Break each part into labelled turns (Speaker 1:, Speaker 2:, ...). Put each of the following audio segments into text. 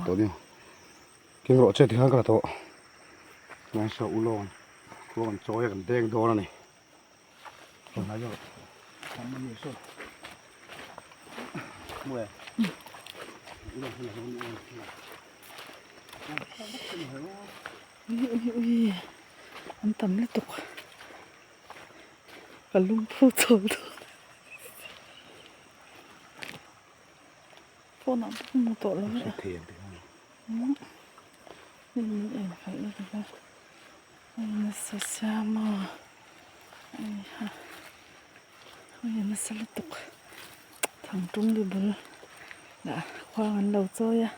Speaker 1: tawh nia keng rawh che tikhan ka la tawh ngai saw ulawng khuang an chawi a kan deng dawn a ni.
Speaker 2: Ui ui ui an tam lutuk ka lungphu chawl dawn phone ah pawh ka hmu tawh lo a nasa siam a heiha hei nasa lutuk thangtum li bul lah khuang an lo chawi a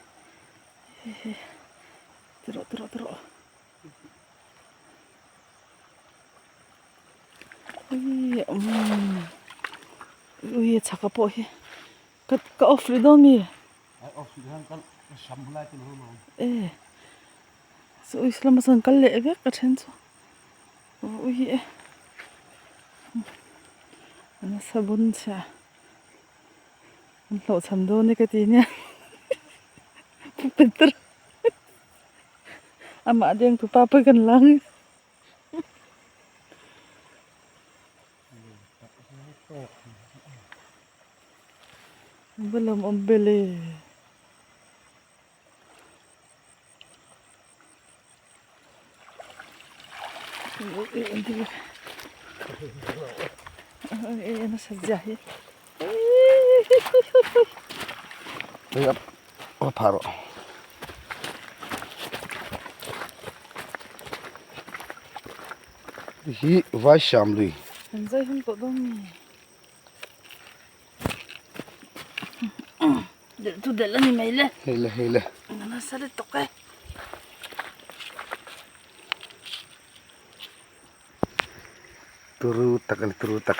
Speaker 2: hehe ti rawh ti rawh ti rawh ui umm ui a chhaka pawh hi ka ka off rih dawn mi e. Chu ui lama chuan kal leh vek a then chu ui e nasa bun chhia an hlawh chhan dawn e ka ti nia peter amah deng tu pa pawh kan lang. Va lawm awm bel e.
Speaker 1: Hi vai siam lui.
Speaker 2: Delh chu delh a ni mai le.
Speaker 1: Hei le hei le.
Speaker 2: Nasa lutuk e.
Speaker 1: Turu tak a ni turu tak.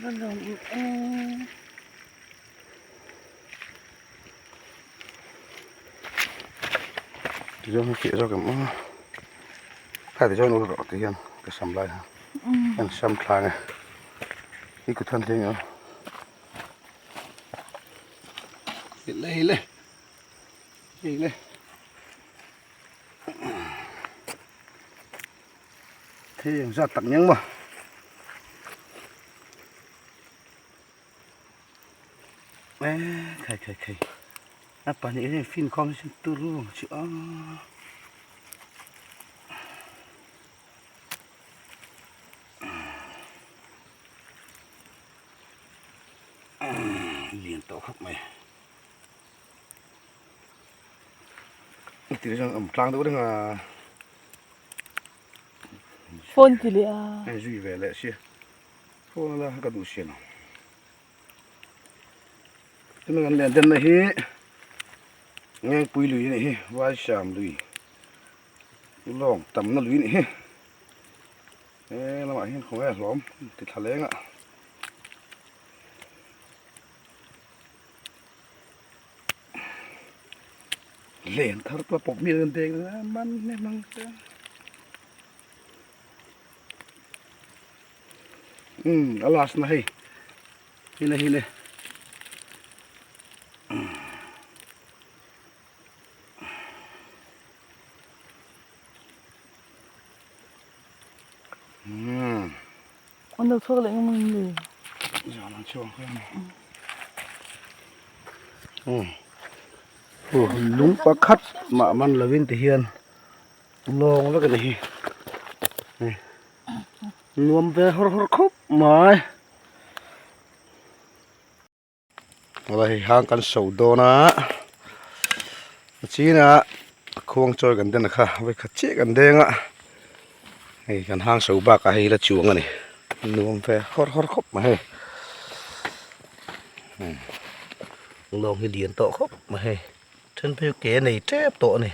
Speaker 2: Va lawm e.
Speaker 1: Tichuan hei fiah zawk em aw. Kha tichuan ul rawh ti hian ka sam lai ha. Kan sam thlang e. I kut han thleng ang. Hei le hei le. Hei le. Thei ang zat tak neng maw. E khai khai khai. A pahnih hian fin khawm sin turu ang chu a. Lian tawh khawp mai. Tih chuan awm tlang deuh reng a.
Speaker 2: Phone ti leh a.
Speaker 1: Hei zui ve leh sia. Phone la ka duh sia lo. Tuna kan len denna hi Ngengpui lui a nih hi Vaisham lui lawng tamna lui a nih hi. He lamah hian khawnge a hlawm ti thla leng a. Len thar pawh pawp mial kan deng a man hle mang te. Um a last na hei hi le hi le.
Speaker 2: An lo chhuak leh ngam ang le.
Speaker 1: Zan an chhuak ang em. Aw lung pakhat mah man lovin ti hian lawng vek a ni hi. Nuam ve hawr hawr khawp mai. Awle hei hang kan so dawn a a chinah khuang chawi kan den kha vawikhat chiah kan deng a hei kan hang so bakah hei la chuang a ni nuam ve hawr hawr khawp mai hei lawng hi lian tawh khawp mai hei then phei chu ke a nei tep tawh a ni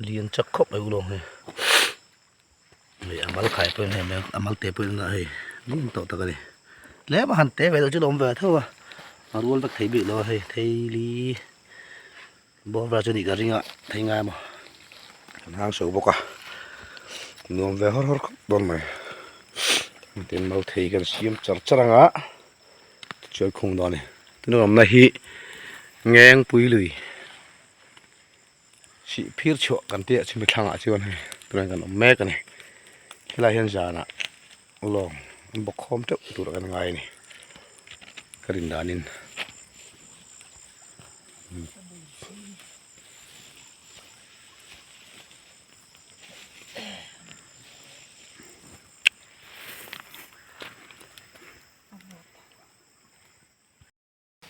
Speaker 1: lian chak khawp mai ulawng hi hei a mal khai pawh in hei a mal te pawh in hei lian tawh tak a ni tlem a han te ve loh chu a awm ve tho a a rual vek thei bik lo a hei thei li bawr vel chu a nih ka ring a thei ngai maw an hang so bawk a nuam ve hawr hawr khawp dawn mai tin mau thei kan siam char char ang a tichuan khung dawn a ni tuna awmna hi ngengpui lui. Sih phir chhuah kan tih ah chumi thlangah chuan hei tunah hian kan awm mek a ni helaiah hian zanah lawng an bawk khawm teuh tur a kan ngai a ni ka rin danin.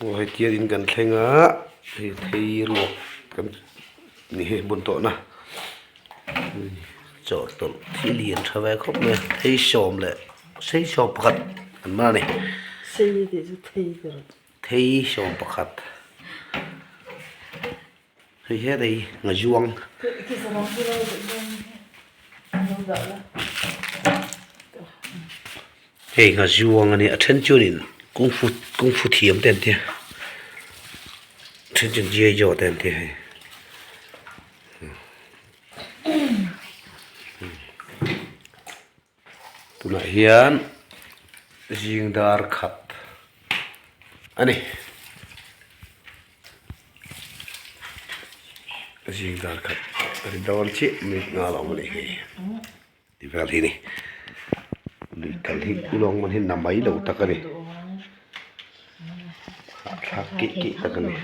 Speaker 1: Aw hei tiarin kan thleng a hei thei ruak kan ni hi bun tawhna chawhtawlh thil lian tha ve khawp mai a thei sawm leh sei sawm pakhat an man a ni.
Speaker 2: Sei tih chu thei ber.
Speaker 1: Thei sawm pakhat hei hian hei ngazuang. Hei ngazuang a nia a then chuanin kungfu kungfu thiam te an tia a then chuan G I Joe te an tia hei. Tunah hian zing dar khat a ni zing dar khat a ni dawn chiah minute nga lo awm a ni hei ti vel hi ni lui kal hi ulawng man hi na mai lo tak a ni hahthlak keih keih tak a ni.